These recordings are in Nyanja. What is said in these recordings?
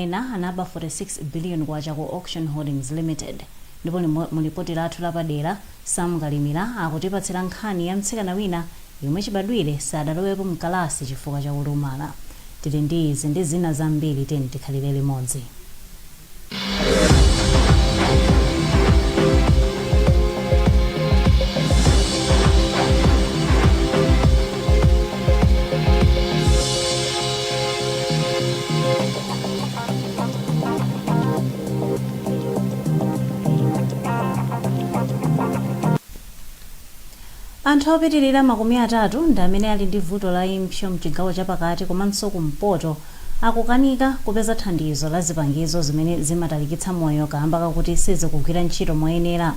Ena anaba K46 billion ku Auction Holdings Limited. Ndipo mu lipoti lathu lapadera, Sam Kalimira akutipatsira nkhani ya mtsikana wina yemwe chibadwire sadalowepo mkalasi chifukwa cha kulumala. Tili ndi izi ndi zina zambiri, tiyeni tikhalire limodzi. Anthu opitilira 30 ndi amene ali ndi vuto la impsyo mchigawo chapakati komanso kumpoto akukanika kupeza thandizo la zipangizo zimene zimatalikitsa moyo kaamba kakuti sizikugwira ntchito moyenera.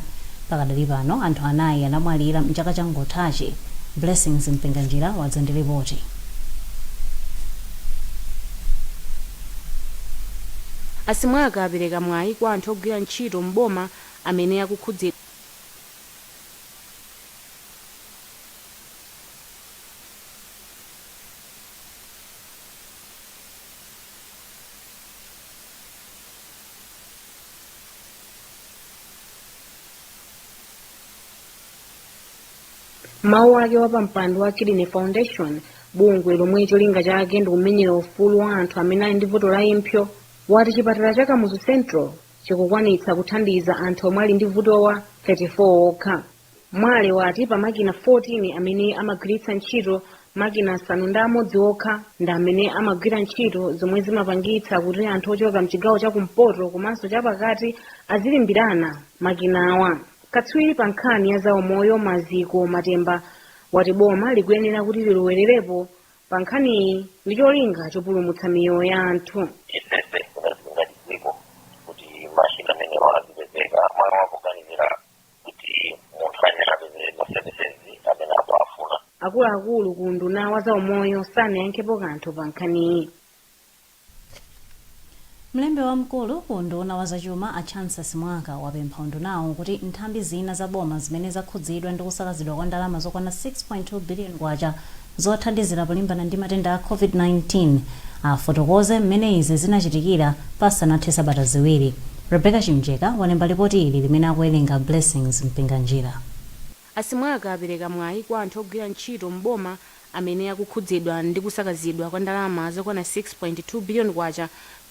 Pakadali pano anthu anayi anamwalira mchaka changothachi. Blessings Mpinganjira wadza ndi lipoti. A Simwaka apereka mwayi kwa anthu ogwira ntchito m'boma amene akukhudzidwa. M'mawu ake wapampando wa Kidney Foundation, bungwe lomwe cholinga chake ndikumenyera ufulu wa anthu amene ali ndi vuto la impsyo, wati chipatala cha Kamuzu Central chikukwanitsa kuthandiza anthu omwe ali ndi vutowa 34 okha. Mwale wati pa makina 14 amene amagwiritsa ntchito, makina asanu ndi amodzi okha ndi amene amagwira ntchito zomwe zimapangitsa kuti anthu ochoka mchigawo cha kumpoto komanso chapakati azilimbirana makinawa. Katswiri pa nkhani ya zaumoyo Maziko Matemba wati boma likuyenera kuti lilowererepo pa nkhaniyi ndi cholinga chopulumutsa miyoyo ya anthu. Tiyesetse ngati dziko kuti mashini amenewa azipezeka mwana wakuganizira kuti munthu ayenera apeze ma services amene akuafuna. Akuluakulu ku unduna wa zaumoyo sanayankhepo kanthu pa nkhaniyi. Mlembi wamkulu ku unduna wa zachuma a Chanco Simwaka wapempha undunawu kuti nthambi zina za boma zimene zakhudzidwa ndi kusakazidwa kwa ndalama zokwana K6.2 billion zothandizira polimbana ndi matenda a Covid-19 afotokoze mmene izi zinachitikira pasanathe sabata ziwiri. Rebecca Chimjeka walemba lipoti ili limene akuwerenga Blessings Mpinganjira. A Simwaka apereka mwayi kwa anthu ogwira ntchito m'boma amene akukhudzidwa ndi kusakazidwa kwa ndalama zokwana K6.2 billion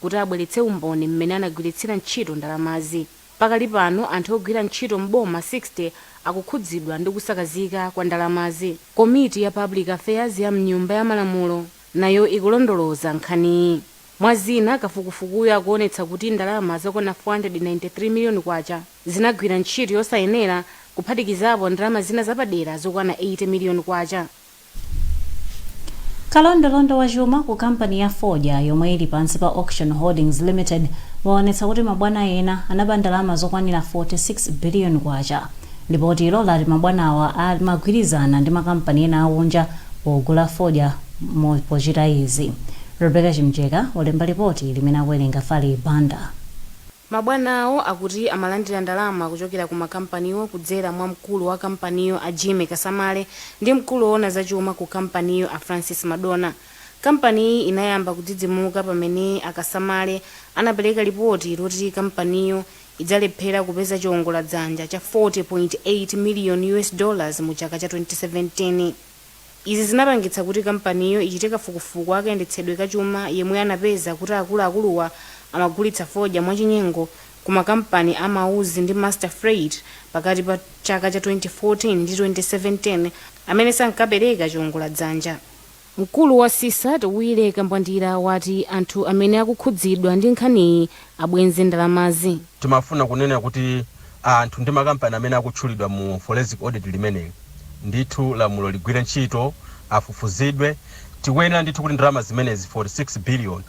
kuti abweretse umboni mmene anagwiritsira ntchito ndalamazi. Pakali pano anthu ogwira ntchito m'boma 60 akukhudzidwa ndi kusakazika kwa ndalamazi. Komiti ya Public Affairs ya m'nyumba ya malamulo nayo ikulondoloza nkhaniyi. Mwa zina, kafukufukuyu akuonetsa kuti ndalama zokwana K493 million zinagwira ntchito yosayenera kuphatikizapo ndalama zina zapadera zokwana K80 million. Kalondolondo wa chuma ku kampani ya fodya yomwe ili pansi pa Auction Holdings Limited waonetsa kuti mabwana ena anaba ndalama zokwanira K46 billion. Lipotilo lati mabwanawa amagwirizana ndi makampani ena akunja pogula fodya pochita izi. Rebecca Chimjeka walemba lipoti limene akuwerenga Fali Banda. Mabwanawo akuti amalandira ndalama kuchokera ku makampaniwo kudzera mwa mkulu wa kampaniyo a Jimmy Kasamale ndi mkulu woona za chuma ku kampaniyo a Francis Madona. Kampaniyi inayamba kudzidzimuka pamene a Kasamale anapereka lipoti loti kampaniyo idzalephera kupeza chiongola dzanja cha 40.8 million US dollars mu chaka cha 2017. Izi zinapangitsa kuti kampaniyo ichite kafukufuku wa kayendetsedwe ka chuma yemwe anapeza kuti akuluakuluwa amagulitsa fodya mwachinyengo ku makampani a Mauzi ndi Master Freight pakati pa chaka cha 2014 ndi 2017 amene sankapereka chiongola dzanja. Mkulu wa CSAT Willie Kambwandira wati anthu amene akukhudzidwa ndi nkhaniyi abwenze ndalamazi. Timafuna kunena kuti anthu ndi makampani amene akutchulidwa mu forensic audit limeneli ndithu lamulo ligwire ntchito, afufuzidwe. Tikuyenera ndithu kuti ndalama zimenezi 46 billion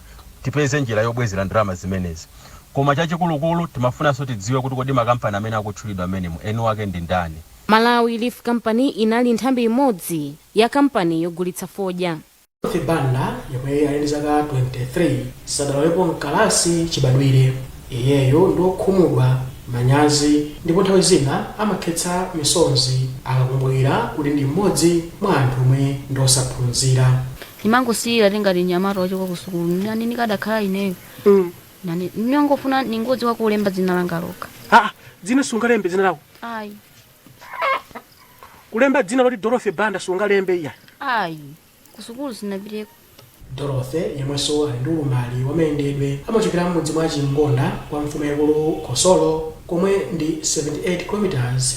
tipeze njira yobwezera ndalama zimenezi. Koma chachikulukulu timafunanso tidziwe kuti kodi makampani amene akutchulidwa amenemu eni wake ndi ndani. Malawi Leaf Company inali nthambi imodzi ya kampani yogulitsa fodya. Dorothy Banda yemwe ali ndi zaka 23 sadalowepo mkalasi chibadwire. Iyeyo ndi wokhumudwa, manyazi ndipo nthawi zina amakhetsa misonzi akakumbukira kuti ndi mmodzi mwa anthu omwe ndi osaphunzira. Ndimangosirira ngati mnyamata wachoka ku sukulu nani nikadakhala ineyo. Nani ndingofuna ningodziwa kulemba dzina langa lokha. Aa, dzina sungalembe dzina lako? Ayi. Kulemba dzina loti Dorothy Banda sungalembe iya? Ayi, kusukulu sinapiteko. Dorothy, yemwenso ali ndi ulumali wamayendedwe, amachokera m'mudzi mwa Chingonda kwa mfumu yaikulu Khosolo, komwe ndi 78 km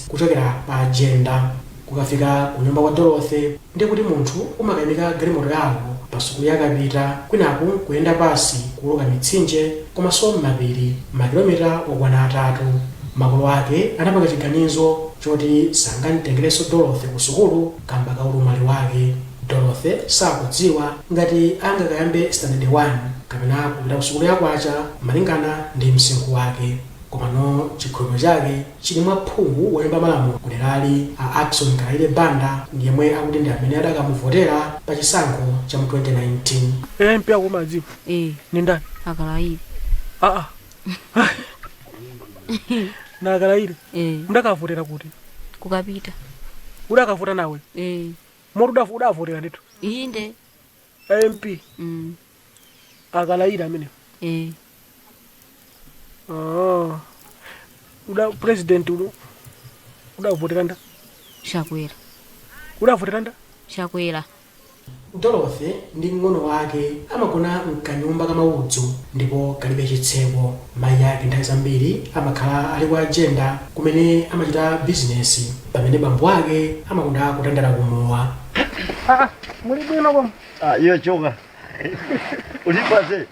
kuchokera pa Jenda. Kukafika ku nyumba kwa Dorothy ndi kuti munthu umakayimika galimoto yako pa sukulu yakapita, kwinaku kuyenda pasi kuwoloka mitsinje komanso m'mapiri makilomita okwana 3. Makolo ake anapanga chiganizo choti sangamtengerenso Dorothy ku sukulu kamba ka ulumali wake. Dorothy sakudziwa ngati angakayambe standard 1 kapena kupita ku sukulu yakwacha malingana ndi msinkhu wake, komano chikhulupiriro chake chili mwa phungu woyimba malamulo kuderali a Ackson Kalaile Banda, ndiyemwe akuti ndi amene adakamuvotera pa chisankho cha mu 2019. MP akumadziwa? Eh. Ni ndani? Akalaile. Aa, na Akalaile? Eh. Mudakavotera kuti? Kukapita. Udakavota nawe? Eh. Moti udavotera ndithu? Inde. MP? Mm. Akalaile amenewo? Eh. Ah. Uda president udavotera nda? Chakwera. Udavotera nda? Chakwera. Dorothy ndi mng'ono wake amagona mkanyumba kamaudzu ndipo kalibe chitseko. Mayi ake nthawi zambiri amakhala ali kwa Agenda kumene amachita bizinesi, pamene bambo ake amakonda kutandala kumowa. Muli bwino koma? Ah, iyo choka. Ulipaze.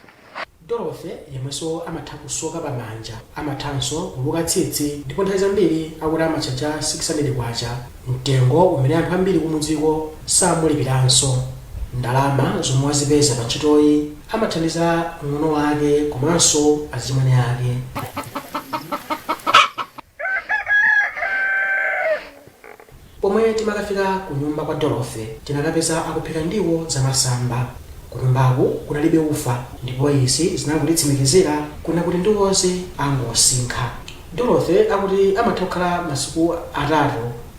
Dorothy, yemwenso amatha kusoka pamanja, amathanso kuluka tsitsi, ndipo nthawi zambiri akuti amatchaja 600 kwacha, mtengo umene anthu ambiri kumudziko samulipiranso. Ndalama zomwe wazipeza pa ntchitoyi amathandiza mng'ono wake komanso azimwene ake. Pomwe timakafika ku nyumba kwa Dorothy, tinakapeza akuphika ndiwo zamasamba. Kunyumbaku kunalibe ufa, ndipo izi zinangotitsimikizira kuna kuti ndiwozi angosinkha. Dorothy akuti amatha kukhala masiku 3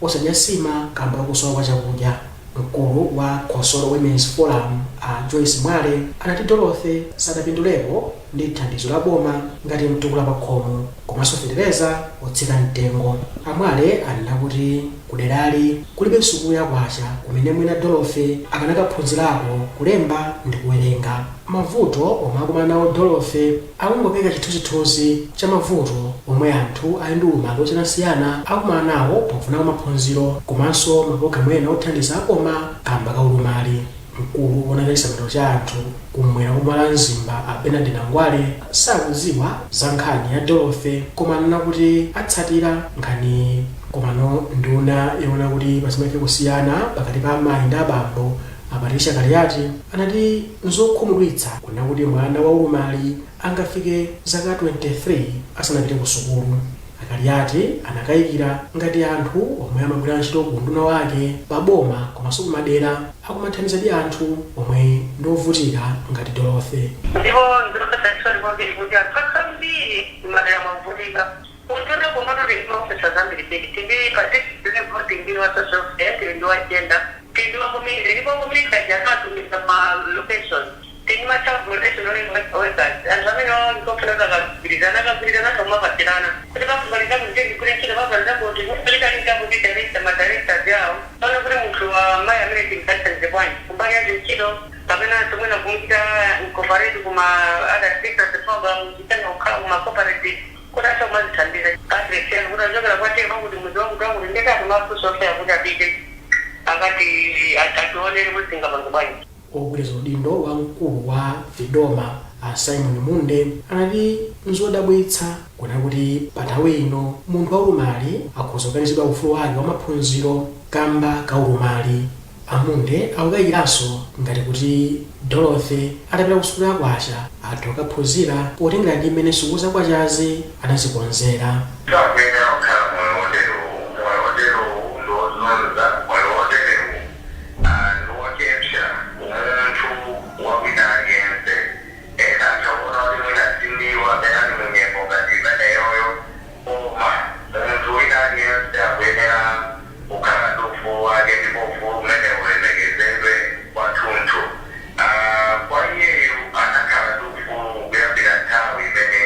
osadya sima kamba kakusowa kwa chakudya. Mkulu wa Khosolo Women's Forum a Joyce Mwale anati Dorothy sadapindulepo ndi thandizo la boma ngati mtukula pa khomo komanso fetereza otsika mtengo. Amwale anena kuti kuderali kulibe sukulu yakwacha kumene mwina Dorothy akanakaphunzirako kulemba ndi kuwerenga. Mavuto omwe akumana nawo Dorothy akungopeka chithunzithunzi cha mavuto omwe anthu ali ndi ulumali osiyanasiyana akumana nawo pofuna maphunziro komanso mapulogalamu ena othandiza aboma kamba ka ulumali. Mkulu wona chisamaliro cha anthu kumwera kwa Mzimba a Bernard Nangwale sakudziwa za nkhani ya Dorothy, koma anena kuti atsatira nkhani. Komano nduna yoona kuti pasamake kusiyana pakati pa amayi ndi abambo a Patricia Kaliati anati nzokhumudwitsa kuna kuti mwana wa ulumali angafike zaka 23 asanapite ku sukulu. Akaliati anakayikira ngati anthu omwe amagwira ntchito ku nduna wake paboma komanso kumadera akumathandizadi anthu omwe ndi ovutika ngati Dorothy. Ndipo ndinopesa chisoni kwambiri kuti anthu ambiri madera mwavutika. Kunduna komano tili maofesa zambiri bedi, tili pa district level, tili wa social welfare, tili wa gender, tili wa community, ndipo community ajakatumiza ma location, tili ma child protection workers. Anthu amene wankofuna akagwirizana akagwirizana tomapasirana kuti papambaliza kuti kule ntchito, papambaliza kuti kupeleka linkakuti director, ma directors yawo pano kuti munthu wa mayi amene tinkathandize bwanji kumbali yazi ntchito kapena tumwena kumuchita incorporate kuma other sectors program, chitanga kukhala kuma cooperative kuti atha kumazithandiza address kuti achokera kwatema kuti mudzi wangu tanguti ndekati mafunso ofeya kuti apite akati ationere kuti tingapange bwanji. Ogwirizana udindo wa mkulu wa Fidoma a Simon Munde anati nzodabwitsa kuna kuti pa nthawi ino munthu wa ulumali akhoza kukanizidwa ufulu wake wa maphunziro kamba ka ulumali. Amunde akukayikiranso ngati kuti Dorothy atapita ku sukulu yakwacha atha kukaphunzira potengera ndi mmene sukulu zakwachazi anazikonzera. Sakuyenera kukhala moyo woterowu. Moyo woterowu ndiwozunza, moyo woterewu ndiwochepsa umunthu wawina aliyense. Ena ataona kuti mwina sindiwo amene ali munyengo ngati imeneyoyo, koma munthu wina aliyense akuyenera kukhala ndi ufulu wake, ndipo ufulu umene ulemekezedwe kwathunthu. Kwa iyeyu anakhala ndi ufulu kuyambira nthawi imene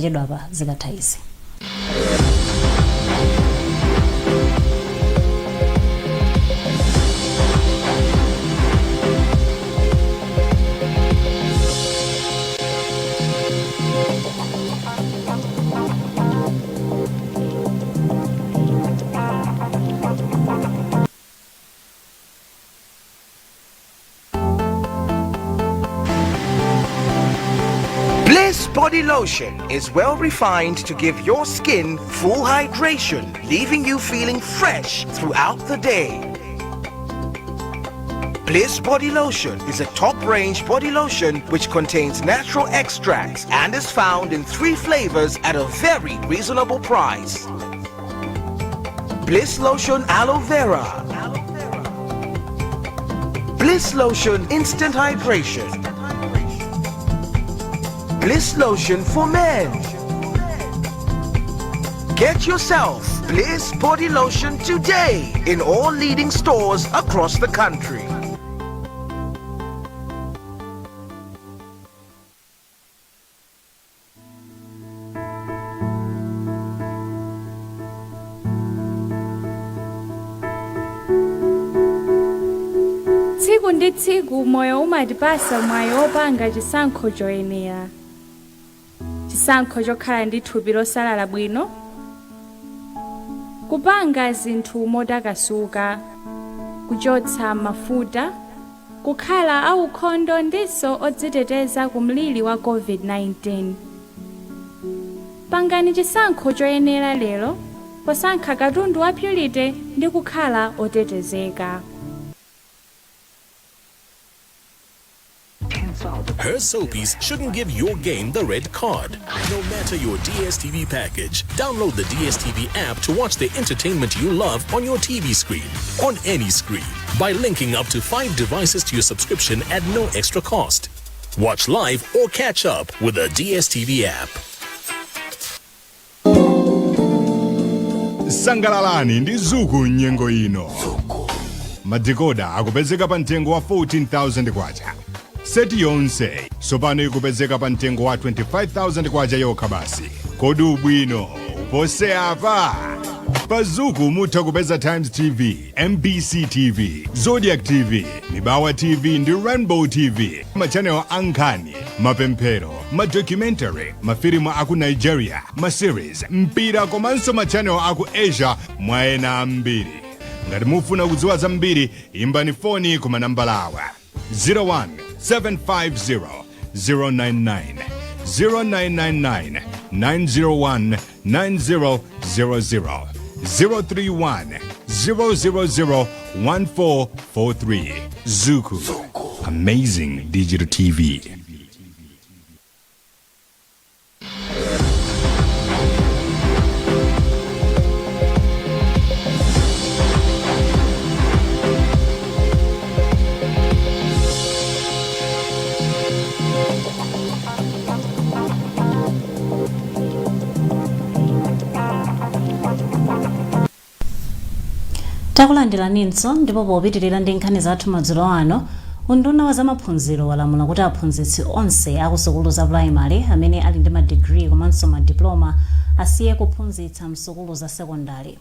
Posachedwapa zikatha izi. Bliss Body Lotion is well refined to give your skin full hydration, leaving you feeling fresh throughout the day. Bliss Body Lotion is a top-range body lotion which contains natural extracts and is found in 3 flavors at a very reasonable price. Bliss Lotion Aloe Vera, Bliss Lotion Instant Hydration, Bliss Lotion for Men. Get yourself Bliss Body Lotion today in all leading stores across the country. Tsiku ndi tsiku moyo umatipasa mwayi wopanga chisankho choyenera, chisankho chokhala ndi thupi losalala bwino, kupanga zinthu motakasuka, kuchotsa mafuta, kukhala aukhondo ndiso odziteteza ku mliri wa COVID-19. Pangani chisankho choyenera lero posankha katundu wa Purity ndi kukhala otetezeka. Her soapies shouldn't give your game the red card. No matter your DSTV package, download the DSTV app to watch the entertainment you love on your TV screen, on any screen, by linking up to 5 devices to your subscription at no extra cost. Watch live or catch up with the DSTV app. Sangalalani ndi Zuku nyengo ino. Madecoder akupezeka pa mtengo wa 14,000 kwacha. Seti yonse tsopano ikupezeka pa mtengo wa 25,000 kwacha yokha basi. Kodi ubwino upose apa? Pa Zuku mutha kupeza Times TV, MBC TV, Zodiak TV, Mibawa TV ndi Rainbow TV, machanelo ankhani, mapemphero, madocumentary, mafilimu aku Nigeria, maseries, mpira komanso machanelo aku Asia, mwa ena ambiri. Ngati mufuna kudziwa zambiri, imbani foni ku manambala awa: 01 750 099, 0999 901 9000, 031 000 1443. Zuku. Amazing Digital TV. Takulandiraninso, ndipo popitirira ndi nkhani zathu madzulo ano, unduna wa zamaphunziro walamula kuti aphunzitsi onse akusukulu za primary amene ali ndi madigiri komanso madiploma asiye kuphunzitsa msukulu za sekondari.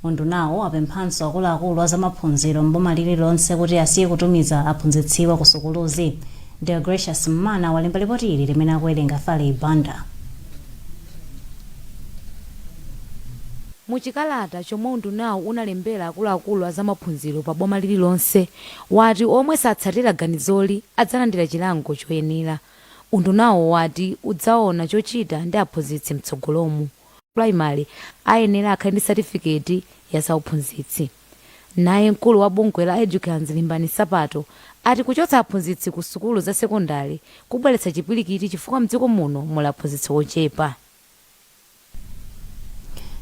Undunawo apemphanso akuluakulu a zamaphunziro mboma lililonse kuti asiye kutumiza aphunzitsiwa ku sukuluzi. Deogracious Mmana walemba lipoti ili limene akuwerenga Fale Banda. Muchikalata chomwe undunawo unalembera akuluakulu a zamaphunziro pa boma lililonse, wati omwe satsatira ganizoli adzalandira chilango choyenera. Undunawo wati udzaona chochita ndi aphunzitsi mtsogolomu. Primary ayenera akhale ndi satifiketi ya zauphunzitsi. Naye mkulu wa bungwe la Edukans, Limbani Sapato, ati kuchotsa aphunzitsi ku sukulu za sekondari kubweretsa chipwirikiti chifukwa mdziko muno muli aphunzitsi ochepa.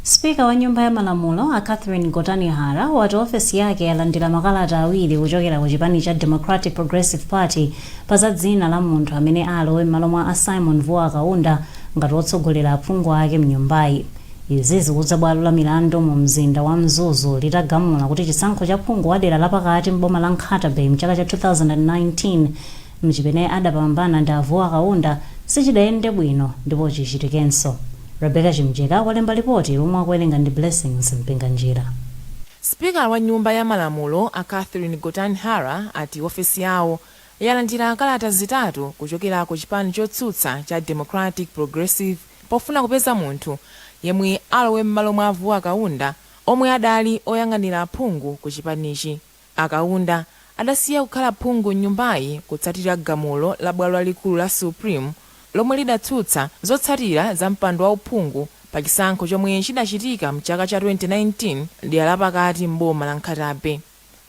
Spika wa Nyumba ya Malamulo a Catherine Gotani Hara wati ofesi yake yalandira makalata awiri kuchokera ku chipani cha Democratic Progressive Party pa za dzina la munthu amene alowe m'malo mwa a Simon Vuwa Kaunda ngati wotsogolera aphungu ake mnyumbayi. Izi zikudza bwalo la milandu mu mzinda wa Mzuzu litagamula kuti chisankho cha phungu wa dera lapakati mboma la Nkhata Bay mchaka cha 2019, mchimene adapambana ndi a Vuwa Kaunda, sichidayende bwino ndipo chichitikenso. Rebecca Chimjeka walemba lipoti lomwe akuwerenga ndi Blessings Mpinganjira. Sipikala wa Nyumba ya Malamulo a Catherine Gotani Hara ati ofesi yawo yalandira kalata zitatu kuchokera ku chipani chotsutsa cha Democratic Progressive pofuna kupeza munthu yemwe alowe m'malo mwa a Vuwa Kaunda omwe adali oyang'anira aphungu ku chipanichi. A Kaunda adasiya kukhala phungu m'nyumbayi kutsatira gamulo la bwalo lalikulu la Supreme lomwe lidatsutsa zotsatira za mpando wa uphungu pa chisankho chomwe chidachitika mchaka cha 2019 mdera la pakati m'boma la Nkhata Bay.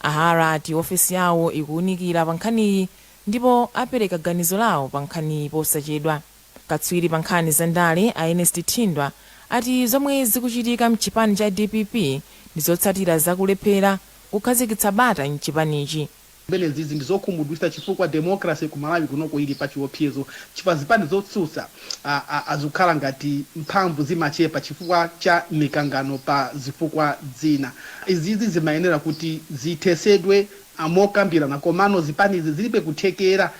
A Hara ati ofesi yawo ikuunikira pa nkhaniyi ndipo apereka ganizo lawo pa nkhaniyi posachedwa. Katswiri pa nkhani za ndale a Ernest Thindwa ati zomwe zikuchitika mchipani cha dpp ndi zotsatira za kulephera kukhazikitsa bata mchipanichi. Zimenezizi ndi zokhumudwitsa chifukwa democracy ku Malawi kunoko ili pa chiopsezo chifukwa zipani zotsutsa zikukhala ngati mphamvu zimachepa chifukwa cha mikangano pa zifukwa zina. Izizi zimayenera kuti zithesedwe mokambirana komano zipanizi zilibe kuthekera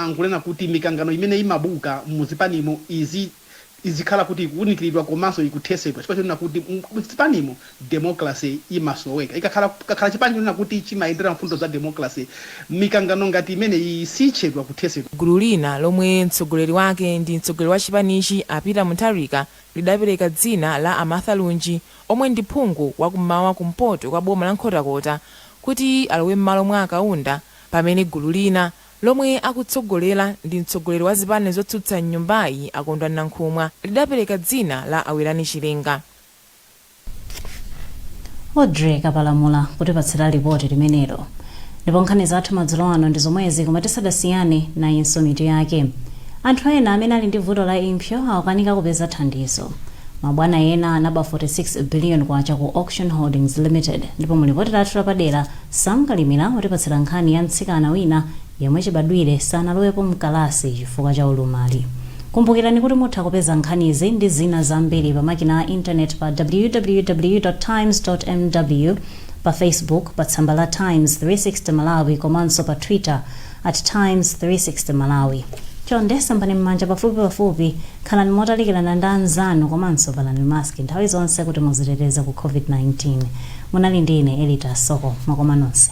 nkunena kuti mikangano imene imabuka muzipanimo izi izikhala kuti ikuwunikiridwa komanso ikuthesedwa chifukwa chonena kuti mzipanimo democracy imasoweka. Ikakhala kakhala chipani chonena kuti chimayendera mfundo za democracy, mikangano ngati imeneyi sichedwa kuthesedwa. Gulu lina lomwe mtsogoleri wake ndi mtsogoleri wa chipanichi a Peter Mutharika lidapereka dzina la a Martha Lunji omwe ndi phungu wa kummawa kumpoto kwa boma la Nkhotakota kuti alowe mmalo mwa a Kaunda pamene gulu lina lomwe akutsogolera ndi mtsogoleri wa zipani zotsutsa m'nyumbayi a Kondwani Nankhumwa lidapereka dzina la a Werani Chilenga. Audrey Kapalamula kutipatsira lipoti limenelo. Ndipo nkhani zathu madzulo ano ndi zomwezi, koma tisadasiyane nayinso mitu yake. Anthu ena amene ali ndi vuto la impsyo akukanika kupeza thandizo. Mabwana ena anaba 46 billion kwacha ku Auction Holdings Limited. Ndipo mu lipoti lathu lapadera, Sam Kalimira watipatsira nkhani ya mtsikana wina yemwe chibadwire sanalowepo mkalasi chifukwa cha ulumali. Kumbukirani kuti mutha kupeza nkhanizi ndi zina zambiri pa makina a intaneti pa www.times.mw, pa Facebook pa tsamba la Times 360 Malawi komanso pa Twitter at Times 360 Malawi. Chonde sambani m'manja pafupipafupi, khalani motalikirana ndi anzanu komanso valani maski nthawi zonse kuti muziteteze ku COVID-19. Munali ndi ine Elita Soko. Mwakoma nonse.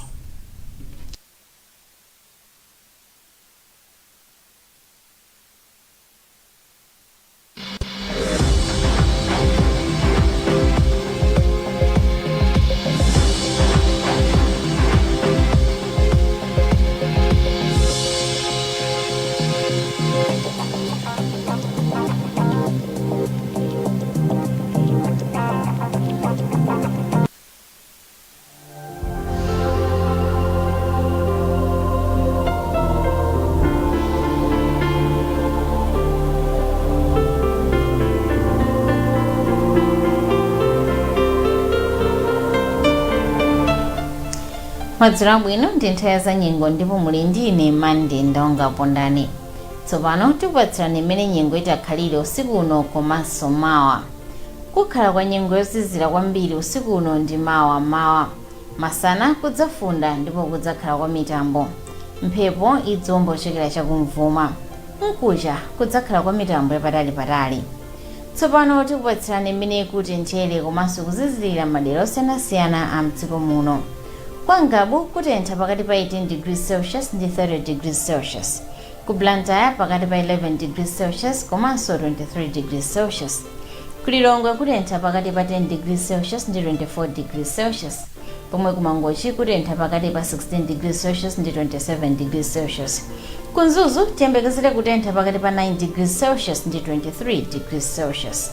Madzulo abwino, ndi nthawi za nyengo ndipo muli ndi ine Mandi Ndonga Pondani. Tsopano tikupatsirani mmene nyengo itakhalire usiku uno komanso mawa. Kukhala kwa nyengo yozizira kwambiri usiku uno ndi mawa mmawa. Masana kudzafunda ndipo kudzakhala kwa mitambo. Mphepo idziwomba kuchokera chakumvuma. Mkucha kudzakhala kwa mitambo yapatalipatali. Tsopano tikupatsirani mmene kutenthere komanso kuzizirira m'madera osiyanasiyana a mdziko muno. Kwa Ngabu kutentha pakati pa 18 degrees Celsius ndi 30 degrees Celsius. Ku Blantyre pakati pa 11 degrees Celsius komanso 23 degrees Celsius. Ku Lilongwe kutentha pakati pa 10 degrees Celsius ndi 24 degrees Celsius. Pomwe ku Mangochi kutentha pakati pa 16 degrees Celsius ndi 27 degrees Celsius. Ku Mzuzu tiyembekezere kutentha pakati pa 9 degrees Celsius ndi 23 degrees Celsius.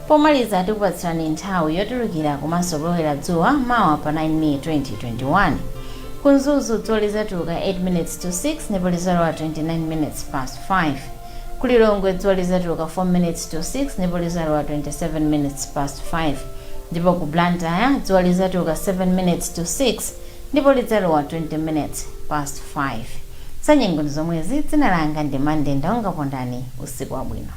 Pomaliza tikupatsirani nthawi yotulukira komanso kulowera dzuwa mawa pa 9 May 2021. Ku Mzuzu dzuwa lizatuluka 8 minutes to 6 ndipo lizalowa 29 minutes past 5. Ku Lilongwe dzuwa lizatuluka 4 minutes to 6 ndipo lizalowa 27 minutes past 5. Ndipo ku Blantyre dzuwa lizatuluka 7 minutes to 6 ndipo lidzalowa 20 minutes past 5. Zanyengo ndi zomwezi, dzina langa ndi Mande Ndonga Pondani, usiku wabwino.